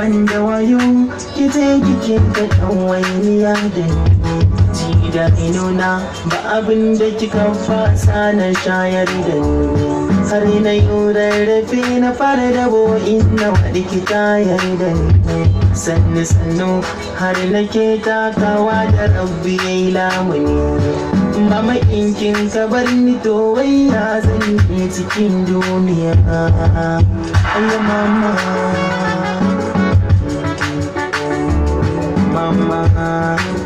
Ban da wayo, ki ce kike ta ɗawainiya da ni. Ci da inuna ba abin da kika fasa na shayar da ni. Har na yi rarrafe, na fara dabo, inna waɗi ki tayar da ni. Sannu sannu har nake takawa da Rabbi ya yi lamuni. Mama, in kin ka bar ni, to wai ya zan yi cikin duniya? Ayya mama, mama.